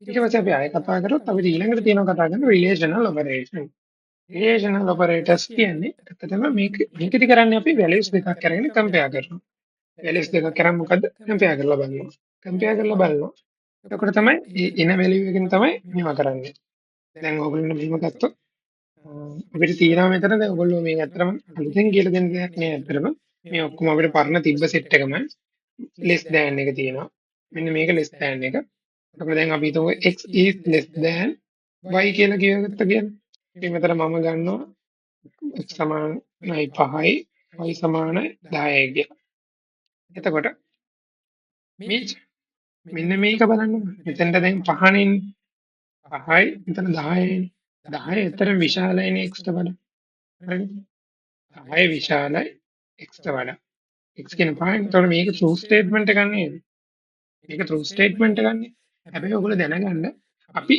ඊට පස්සේ අපි ආයෙ කතා කරොත් අපිට ඊළඟට තියෙනවා කතා කරන රිලේෂනල් ඔපරේෂන්. රිලේෂනල් ඔපරේටර්ස් කියන්නේ ඇත්තටම මේකෙදි කරන්නේ අපි වැලියුස් දෙකක් අරගෙන කම්පෙයාර් කරනවා. වැලියුස් දෙකක් අරන් මොකද්ද කම්පෙයාර් කරලා බලනවා. කම්පෙයාර් කරලා බලනවා. එතකොට තමයි ඒ එන වැලියු එකෙන් තමයි මේවා කරන්නේ. දැන් ඔයගොල්ලෝ මෙහෙම ගත්තොත් අපිට තියෙනවා මෙතන. දැන් ඔයගොල්ලෝ මේක ඇත්තටම අලුතෙන් කියලා දෙන දෙයක් නෑ ඇත්තටම. මේ ඔක්කොම අපිට පරණ තිබ්බ සෙට් එකම. Less than එක තියෙනවා. මෙන්න මේක less than එක. එතකොට දැන් අපි හිතමු x is less than y කියලා කියගත්ත කියලා. ඉතින් මෙතන මම ගන්නවා x සමානයි 5යි y සමානයි 10යි කියලා. එතකොට මේ මෙන්න මේක බලන්න. මෙතනට දැන් 5නේ එන්නේ. 5යි මෙතන 10යි. 10 ඇත්තටම විශාලයිනේ x ට වඩා. හරිද? 10 විශාලයි x ට වඩා. X කියන 5යි. එතකොට මේක true statement එකක් නේද? මේක true statement එකක් නේ. හැබැයි ඔයගොල්ලෝ දැනගන්න අපි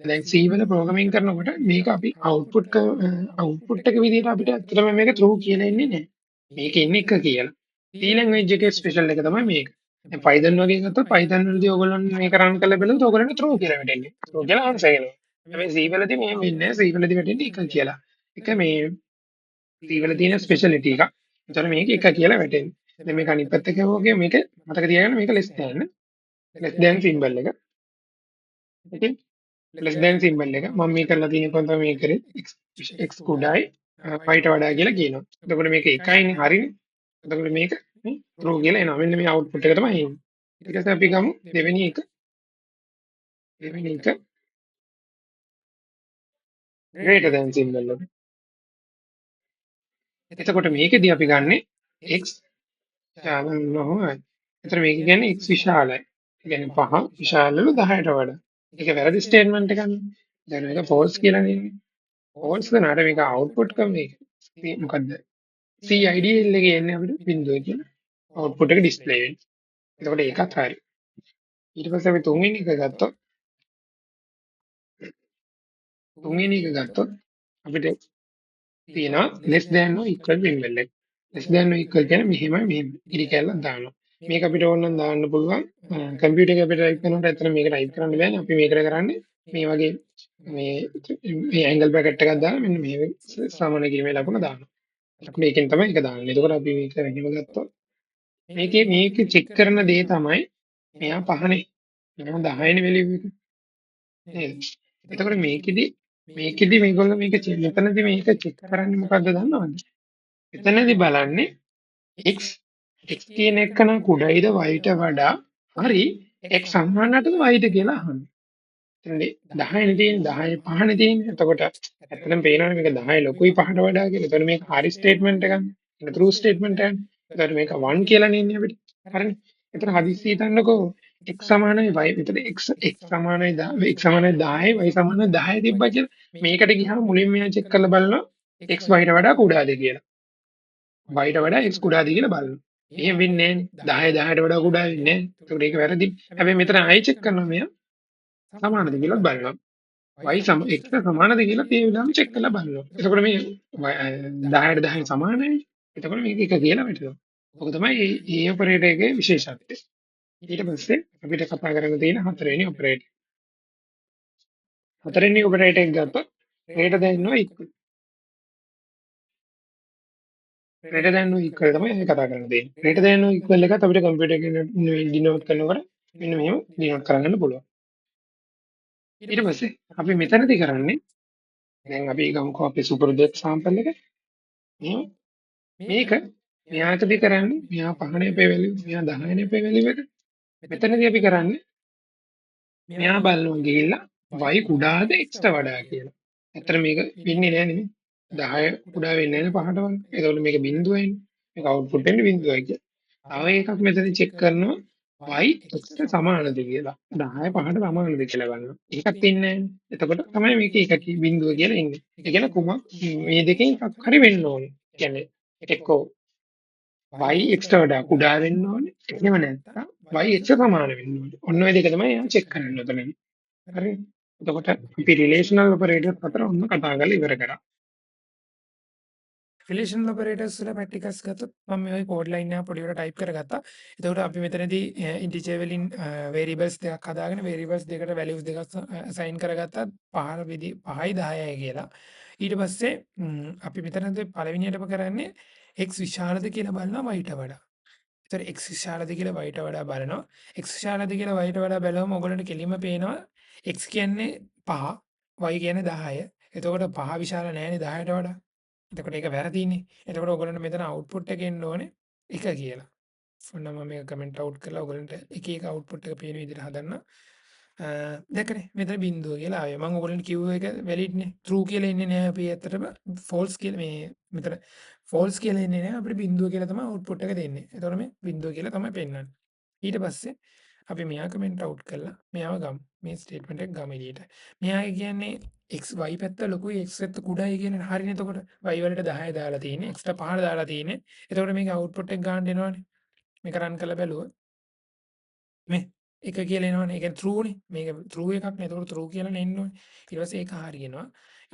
දැන් C වල ප්‍රෝග්‍රෑමින් කරනකොට මේක අපි අවුට්පුට් අවුට්පුට් එක විදිහට අපිට ඇත්තටම මේක true කියලා එන්නේ නැහැ. මේක එන්නේ 1 කියලා. C language එකේ ස්පෙෂල් එක තමයි මේක. දැන් Python වගේ ගත්තොත් Python වලදී ඔයගොල්ලෝ මේක රන් කරලා බැලුවොත් ඔයගොල්ලන්ට true කියලා වැටෙන්නේ. True කියලා ආන්සර් එනවා. හැබැයි C වලදී මෙහෙම වෙන්නේ නැහැ. C වලදී වැටෙන්නේ 1 කියලා. එක මේ C වල තියෙන ස්පෙෂැලිටි එකක්. එතකොට මේක 1 කියලා වැටෙන්නේ. දැන් මේක අනිත් පැත්ත කිව්වොත් මේක මතක තියාගන්න මේක less than, less than symbol එක. ඉතින් less than symbol එක මම මේ කරලා තියෙන කොහොමද තමයි මේ කරේ, x x කුඩායි y ට වඩා කියලා කියනවා. එතකොට මේක එකයිනේ, හරිනේ. එතකොට මේක true කියලා එනවා. මෙන්න මේ අවුට්පුට් එක තමයි එන්නේ. ඊට පස්සේ අපි ගමු දෙවෙනි එක. දෙවෙනි එක greater than symbol එක. එතකොට මේකෙදි අපි ගන්නෙ x විශාල නොහොයි. එතකොට මේක කියන්නේ x විශාලයි. ඒ කියන්නේ 5 විශාලලු 10ට වඩා. ඒක වැරදි ස්ටේට්මන්ට් එකක් නේ. දැන් මේක ෆෝල්ස් කියලා නෙන්නේ. ෆෝල්ස් වුණාට මේක අවුට්පුට් කරන එක. මේ මොකද්ද? CIDL එකේ එන්නේ අපිට බිංදුව කියලා. අවුට්පුට් එක ඩිස්ප්ලේ වෙන්නේ. එතකොට ඒකත් හරි. ඊට පස්සේ අපි තුන්වෙනි එක ගත්තොත් අපිට තියෙනවා less than or equal symbol එක. Less than or equal කියන්නේ මෙහෙමයි, මෙහෙම ඉරි කැල්ලක් දානවා. මේක අපිට ඕන නම් දාන්න පුළුවන්. කම්පියුටර් එකේ අපිට ටයිප් කරනකොට ඇත්තටම මේක ටයිප් කරන්න බෑනේ. අපි මේකට කරන්නේ මේ වගේ මේ මේ ඇන්ගල් බ්‍රැකට් එකක් දාලා මෙන්න මේ සමාන කිරීමේ ලකුණ දානවා. එතකොට ඒකෙන් තමයි ඒක දාන්නේ. එතකොට අපි මේක මෙහෙම ගත්තොත් මේකේ මේක චෙක් කරන දේ තමයි මෙයා 5නේ. මෙයා 10නේ වැලියු එක. නේද? එතකොට මේකෙදි මේකෙදි මේගොල්ලෝ මේක මෙතනදි මේක චෙක් කරන්නේ මොකද්ද දන්නවද? එතනදි බලන්නේ x x කියන එක නම් කුඩයිද y ට වඩා, හරි x සමානටද y ද කියලා අහන්නේ. එතනදි 10 නේ තියෙන්නේ, 10 5නේ තියෙන්නේ. එතකොට ඇත්තටම පේනවනේ මේක 10 ලොකුයි 5ට වඩා කියලා. එතකොට මේක හරි ස්ටේට්මන්ට් එකක් නේ. ඒක ට්‍රූ ස්ටේට්මන්ට් එකක් නේ. එතකොට මේක 1 කියලා නේ එන්නේ අපිට. හරිනේ. එතන හදිස්සිය හිතන්නකෝ x සමානයි y, මෙතන x x සමානයි 10, x සමානයි 10 y සමානයි 10 තිබ්බා කියලා. මේකට ගියාම මුලින්ම මෙයා චෙක් කරලා බලනවා x y ට වඩා කුඩාද කියලා. Y ට වඩා x කුඩාද කියලා බලනවා. එහෙම වෙන්නේ නෑනේ. 10 10ට වඩා කුඩා වෙන්නේ නෑ. එතකොට ඒක වැරදි. හැබැයි මෙතන ආයෙ චෙක් කරනවා මෙයා සමානද කියලාත් බලනවා. Y සම x සමානද කියලා ඒ වෙලාවෙම චෙක් කරලා බලනවා. එතකොට මේ 10ට 10 සමානයි. එතකොට මේක 1 කියලා වැටෙනවා. ඔක තමයි මේ ඒ ඔපරේටර් එකේ විශේෂත්වය. ඊට පස්සේ අපිට කතා කරන්න තියෙන හතරවෙනි ඔපරේටර්. හතරවෙනි ඔපරේටර් එක ගත්තොත් greater than or equal. Greater than or equal තමයි අපි කතා කරන්න තියෙන්නේ. Greater than or equal එකත් අපිට කම්පියුටර් එකේ ඩිනෝට් කරනකොට මෙන්න මෙහෙම ඩිනෝට් කරගන්න පුළුවන්. ඊට පස්සේ අපි මෙතනදි කරන්නේ දැන් අපි ගමුකෝ අපේ සුපුරුදු එක්සැම්පල් එක. මෙහෙම මේක මෙයාටදි කරන්නේ මෙයා 5නේ අපේ වැලියු, මෙයා 10නේ අපේ වැලියු එක. මෙතනදී අපි කරන්නේ මෙයා බලනවා ගිහිල්ලා y කුඩාද x ට වඩා කියලා. ඇත්තට මේක වෙන්නේ නෑ නෙමෙයි. 10 කුඩා වෙන්නේ නෑනේ 5ට වඩා. එතකොට මේක බිංදුවයිනේ. මේක අවුට්පුට් වෙන්නේ බිංදුවයි කියලා. තව එකක් මෙතන චෙක් කරනවා y x ට සමානද කියලා. 10 5ට සමානද කියලා බලනවා. ඒකත් එන්නේ නෑනේ. එතකොට තමයි මේක එක බිංදුව කියලා එන්නේ. ඒ කියන්නේ කුමක් මේ දෙකෙන් එකක් හරි වෙන්න ඕනේ. ඒ කියන්නේ එක්කෝ y x ට වඩා කුඩා වෙන්න ඕනේ. එහෙම නැත්නම් y x සමාන වෙන්න ඕනේ. ඔන්න ඔය දෙක තමයි එයා චෙක් කරන්නේ ඔතනදී. හරි. එතකොට අපි රිලේෂනල් ඔපරේටර්ස් හතර ඔන්න කතා කරලා ඉවර කරා. රිලේෂනල් ඔපරේටර්ස් වල ප්‍රැක්ටිකල්ස් ගත්තොත් මම මේ වගේ කෝඩ් ලයින් එකක් පොඩි වෙලා ටයිප් කරගත්තා. එතකොට අපි මෙතනදී ඉන්ටිජර් වලින් වේරියබල්ස් දෙකක් හදාගෙන වේරියබල්ස් දෙකට වැලියුස් දෙකක් අසයින් කරගත්තා 5 විදි 5යි 10යි කියලා. ඊට පස්සේ අපි මෙතනදී පළවෙනියටම කරන්නේ x විශාලද කියලා බලනවා y ට වඩා. ඒතර x විශාලද කියලා y ට වඩා බලනවා. x විශාලද කියලා y ට වඩා බැලුවම ඔයගොල්ලන්ට කෙලින්ම පේනවා x කියන්නේ 5 y කියන්නේ 10. එතකොට 5 විශාල නෑනේ 10ට වඩා. එතකොට ඒක වැරදිනේ. එතකොට ඔයගොල්ලන්ට මෙතන අවුට්පුට් එක එන්න ඕනේ 1 කියලා. ඔන්න මම මේක කමෙන්ට් අවුට් කරලා ඔයගොල්ලන්ට එක එක අවුට්පුට් එක පේන විදිහට හදන්න. දැක්කනේ මෙතන බිංදුව කියලා ආවේ. මම ඔයගොල්ලන්ට කිව්ව එක වැලිඩ් නේ. ට්‍රූ කියලා එන්නේ නෑ අපි ඇත්තටම ෆෝල්ස් කියලා මේ මෙතන ෆෝල්ස් කියලා එන්නේ නෑ අපිට බිංදුව කියලා තමයි අවුට්පුට් එක දෙන්නේ. එතකොට මේ බිංදුව කියලා තමයි පෙන්වන්නේ. ඊට පස්සේ අපි මෙයා කමෙන්ට් අවුට් කරලා මෙයාව ගමු. මේ ස්ටේට්මන්ට් එක ගමු එළියට. මෙයා කියන්නේ x y පැත්ත ලොකුයි x පැත්ත කුඩායි කියන හරිනේ. එතකොට y වලට 10 දාලා තියෙන්නේ x ට 5 දාලා තියෙන්නේ. එතකොට මේක අවුට්පුට් එක ගන්න එනවනේ. මේක රන් කරලා බැලුවොත් මේ එක කියලා එනවනේ. ඒ කියන්නේ true නේ. මේක true එකක් නේ. එතකොට true කියලා නේ එන්න ඕනේ. ඊට පස්සේ ඒක හරියනවා.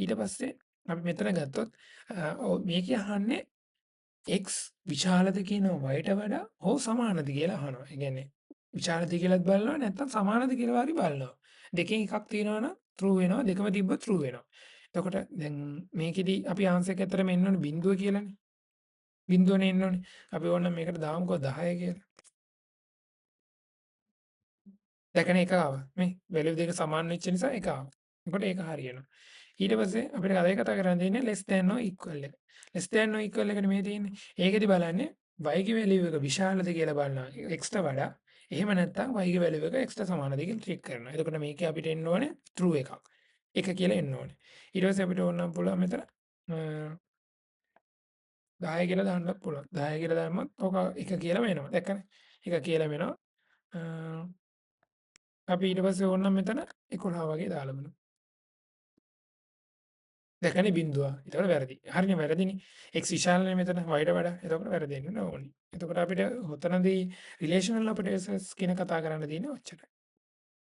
ඊට පස්සේ අපි මෙතන ගත්තොත් ඔව් මේකේ අහන්නේ x විශාලද කියන y ට වඩා හෝ සමානද කියලා අහනවා. ඒ කියන්නේ විශාලද කියලාත් බලනවා නැත්නම් සමානද කියලා හරි බලනවා. දෙකෙන් එකක් තියෙනවා නම් true වෙනවා. දෙකම තිබ්බොත් true වෙනවා. එතකොට දැන් මේකෙදි අපි ආන්සර් එක ඇත්තටම එන්න ඕනේ බිංදුව කියලානේ. බිංදුවනේ එන්න ඕනේ. අපි ඕනනම් මේකට දාමුකෝ 10 කියලා. දැකනේ එක ආවා. මේ වැලියු දෙක සමාන වෙච්ච නිසා එක ආවා. එතකොට ඒක හරියනවා. ඊට පස්සේ අපිට අද කතා කරන්න තියෙන්නේ less than or equal එක. Less than or equal එකනේ මේ තියෙන්නේ. ඒකෙදි බලන්නේ y ගේ වැලියු එක විශාලද කියලා බලනවා x ට වඩා. එහෙම නැත්නම් y ගේ වැලියු එක x ට සමානද කියලා චෙක් කරනවා. එතකොට මේකේ අපිට එන්න ඕනේ true එකක්. එක කියලා එන්න ඕනේ. ඊට පස්සේ අපිට ඕන නම් පුළුවන් මෙතන 10 කියලා දාන්නත් පුළුවන්. 10 කියලා දැම්මත් ඔක එක කියලා වෙනවා. දැක්කනේ. එක කියලා වෙනවා. අපි ඊට පස්සේ ඕන නම් මෙතන 11 වගේ දාලා බලමු. දැකනේ බිංදුව. එතකොට වැරදි. හරිනේ වැරදිනේ. x විශාලනේ මෙතන y ට වඩා. එතකොට වැරදෙන්න ඕනේ. එතකොට අපිට ඔතනදී රිලේෂනල් ඔපරේටර්ස් කියන කතා කරන්න තියෙන්නේ ඔච්චරයි.